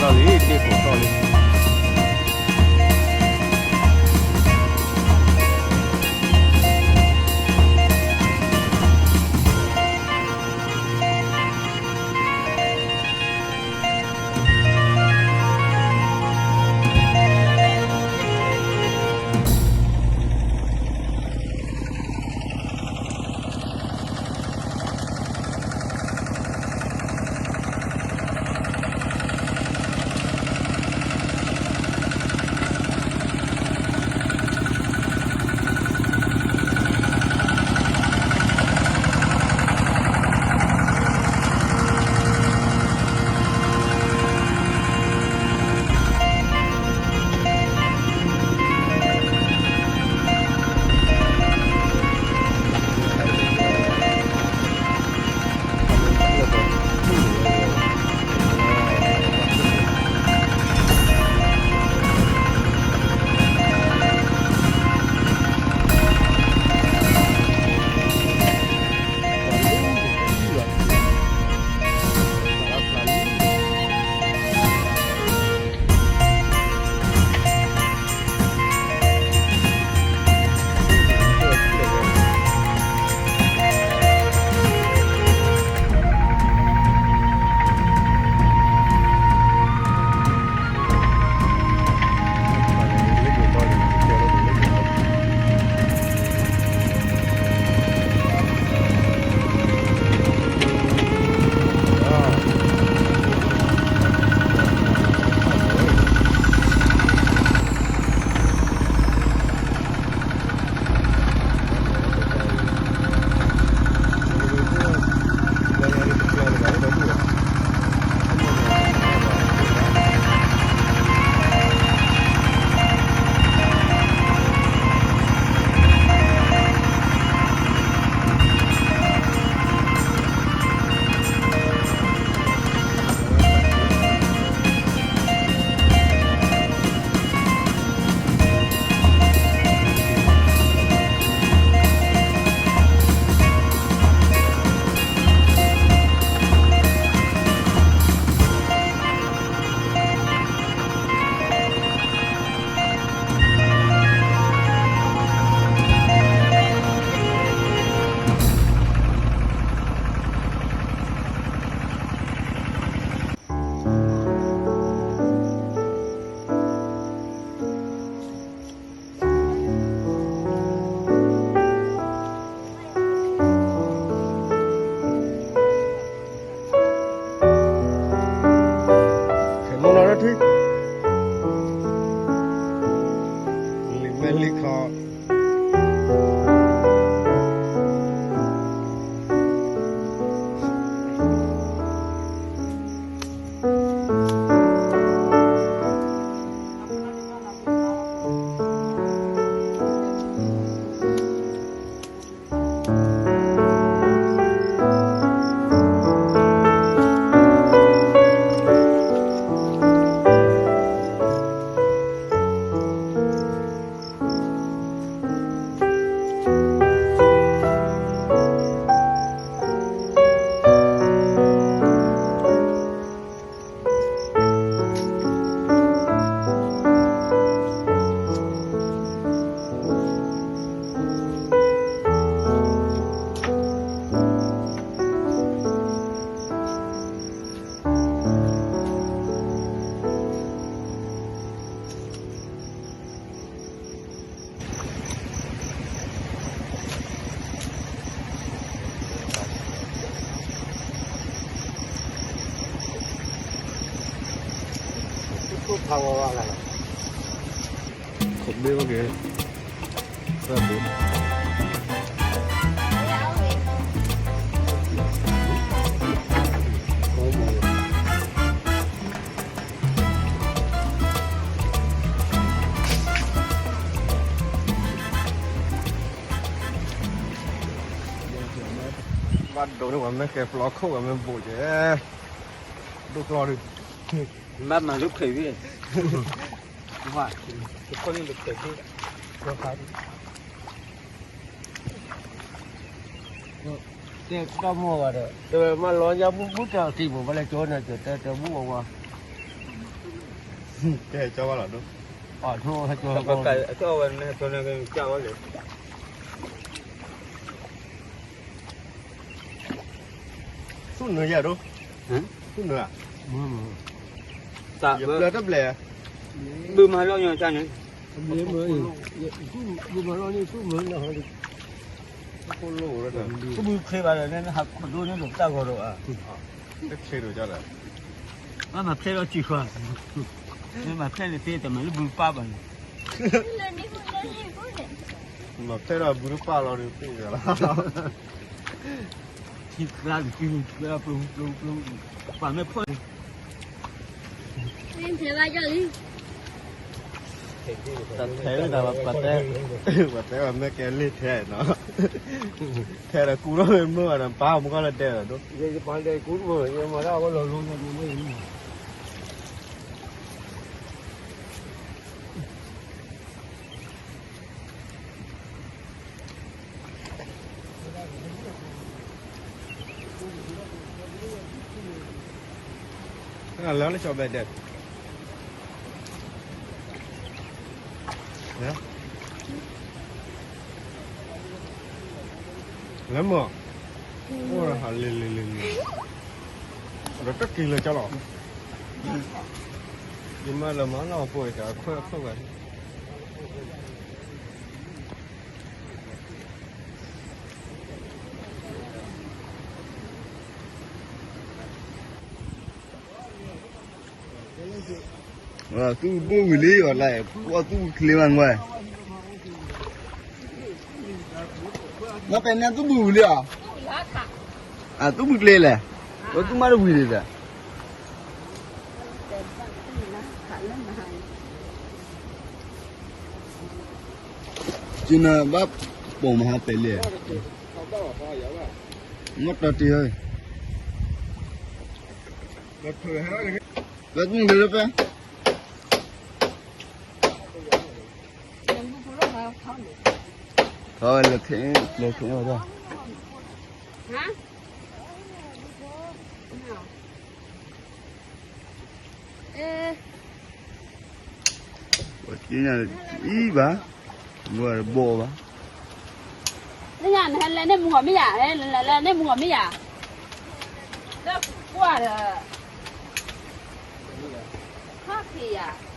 လံ ဒ့ၣ်ကိးတီၢ်လံ. ခဲမုၢ်နီၤထံ လံာ်မဲာ်လံာ်ခီ ခိၣ်မ့ၢ်ဝဲက့ၤ တၢ်ဘိ ဘၣ်ဒိန့ၢ်ဝဲမ့ၢ်ကဲပျီခိၣ်ဝဲမ့ၢ်ဘိးကဲ ဒိၣ်ကျီဒု ဘၣ်မၤလၢခွဲးဝံၣ် ဝါ တခီန့ၣ်လၢခွဲးဝံၣ် တဲတၢ်မိၢ်ဂၤဒီး တဲဝဲမ့ၢ်လီၤညါဘူၣ်ဘူၣ်တၢ်တံၢ်မ့ၢ်ဘၣ်လဲၣ်ကၠီန့ၣ် တဲတဲဘူၣ်ဝါဝါ ကဲကၠီဘၣ်လီၤဒိၣ်, အထိၣ်ဟဲကၠီဝဲန့ၣ်ကၠီဝဲလၢ, ဆူၣ်နုာ်ယၤဒိၣ်, ဆူၣ်နုာ်ဧါ, တၢ်ဘျၢတဘျဲၣ်, ဘုမၤလီၤညီတၢ်န့ၣ်, ဘုမၤလီၤန့ၣ်ဆူၣ်နုာ်လီၤ, ကဘုချ့ဘၣ်ဒီး နဟးခိၣ်ဒိၣ်န့ၣ်ဒိၣ်တၢ်ဂီၤဒီးဧါ, တချ့ဒိၣ်ကၠီဒီး, မ့မၤဖျဲးဒီးစံၣ်ဃီ, မ့မၤဖျဲးန့ၣ်သ့တမ့ၢ်လၢဘုပၢ်ဘၣ်န့ၣ်, မၤဖျဲးဒီးဘုတပၢ်လီၤဒီးသ့လီၤ, ထံကျါပျူၤပျူၤပျူၤ, ပှၤမ့ၢ်ဖီၣ် ထဲဝဲဒၣ်ပှၤတဲ, ပှၤတဲဝဲမ့ၢ်ကဲလ့ၣ်ထဲနီၤ, ထဲဒီးကူထီၣ်မ့ၢ်မုာ်ဘၣ်ဒီး ပၢ်မုၢ်ကီၢ်လၢဒဲးဒီး, လၢလၢကၠီဘဲဒဲး, လၢမ့ၢ်, အိၣ်ဒီးဟးလ့လ့လ့လ့, ဒီးတက့ၤလၢကၠီလီၤ, ယမၤလၢမၤနီၢ်ပိၢ်အံၤ တၢ်ခွဲးအခိၣ်ဂၤ သူၣ်ဘိဝံၤလံအီၤလၢ, ပှၤသူၣ်ချ့မးနကွၢ်, နပဲနဲသူၣ်ဘိဝံၤလံအီၤ, အသူၣ်ဘိကျ့လဲၣ်, ပသူၣ်မးတဝံၤလံဒီး ကနဘၣ်ပိာ်မဟါပဲလဲၣ်, မ့ၢ်တီတ့ၢ်ဧၢ, ပသူၣ်လၢပဲ ထီၣ်ဝဲလၢခဲအံၤ, လၢခဲအံၤဝဲဒၣ်, ပှၤက့ညါအံၤဘၣ်, မ့ၢ်ဘီၣ်ဘၣ်, နညါနဟဲလဲၤန့ၢ်မူဂီၤမ့ၢ်ယၤ, လဲၤလဲၤလဲၤန့ၢ်မူဂီၤမ့ၢ်ယၤ, လၢကွၢ်ဒီး, ခီၣ်ဖံးယၤ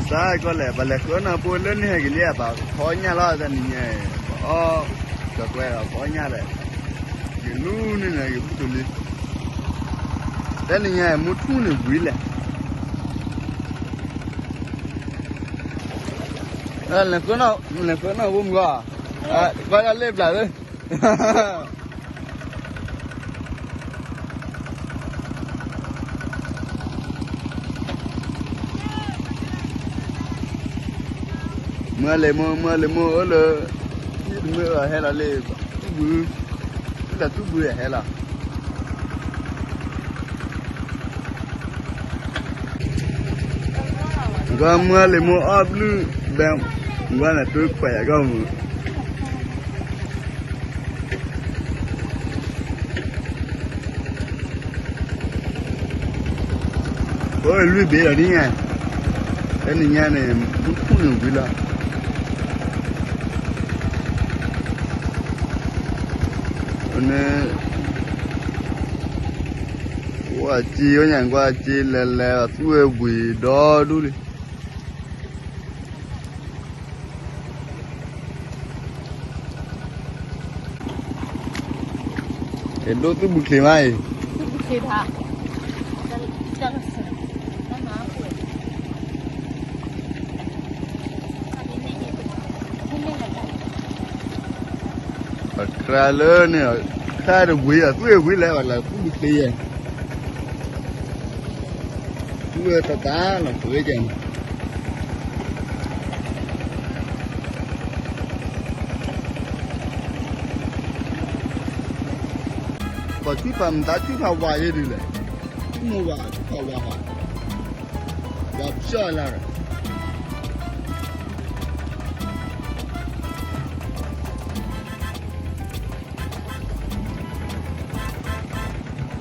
ဝံသးကီၢ်လဲၣ် ပှၤလဲၤဃုအီၣ်နၢ်ဖိလၢန့ၣ်ဟဲက့ၤလံ ပှၤဖီညၣ်လီၤ တနံၤညါ, ပှၤအီၣ်, ကကွဲးဒီးဖီညၣ်လဲၣ်, ယလူန့ၣ်နၤ ယဘူၣ်တလံ, တနံၤညါမူထူၣ်န့ၣ်ဝံၤလဲၣ်, လဲၤဃုအီၣ်နၢ်ဖိမုၢ်ဂီၢ်, ကွၢ်ဒၣ်လ့ၣ်ဘျးသ့ မုၢ်လ့ၤမိၢ် မုၢ်လ့ၤမိၢ်အၢလၢ, မုၢ်ဟဲလီၤလ့ၣ်, တူၢ်ဘု, လၢတၢ်တူၢ်ဘုဟဲလီၤ, ကွၢ်မုၢ်လ့ၤမိၢ်အီၣ်ဘျုး, ဘဲ, ကွၢ်န့ၣ်တူၢ်ခွဲးယၤကီၢ်မုၢ် အိၣ်လွံၢ်ဘ့ၣ်လီၤဒ်ညါ, တနံၤညါန့ၣ် မူထူၣ်န့ၣ်ဝံၤလီၤ, န့ၣ်, ကွၢ်က့ဝဲညါ ကွၢ်က့လဲၤလဲၤ သူၣ်ဝဲဝံၤဒီဒူၣ်လံ ကဲဒိၣ်သူၣ်ဘုချ့မးအံၤ, သူၣ်ဘုချ့ဘၣ်, တၢ်လီၤစၢၤ, တၢ်မၤအီၣ်ပှဲၤ, ပှၤလၢန့ၣ် ခါတဝံၤအသွံၣ်ဝံၤလဲၣ် ဘၣ်လၢသူၣ်တသ့ယဲၢ်, သူၣ်ဝဲတသးလီၤ ပှ့ၤကဲန့ၣ်, ပှၤထွံၣ်ဖးမတၤထွံၣ်ဖးဝးယဲၢ်ဒ်လဲၣ်, ထွံၣ်မုၢ်ဝးထွံၣ်ဖးဝးဟီ, ဝးပျီၢ်လၢ်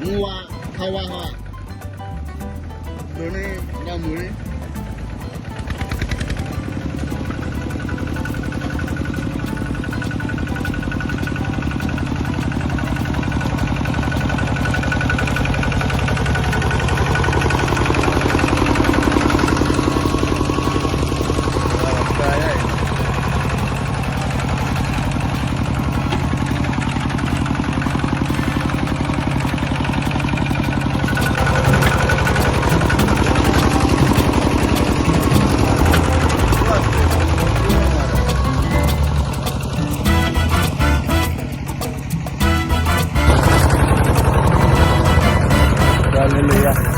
မုၢ်ဝး, ဖးဝးဟီ, ဒိးန့ၢ်ဒၣ်မူၤလံ. Hallelujah.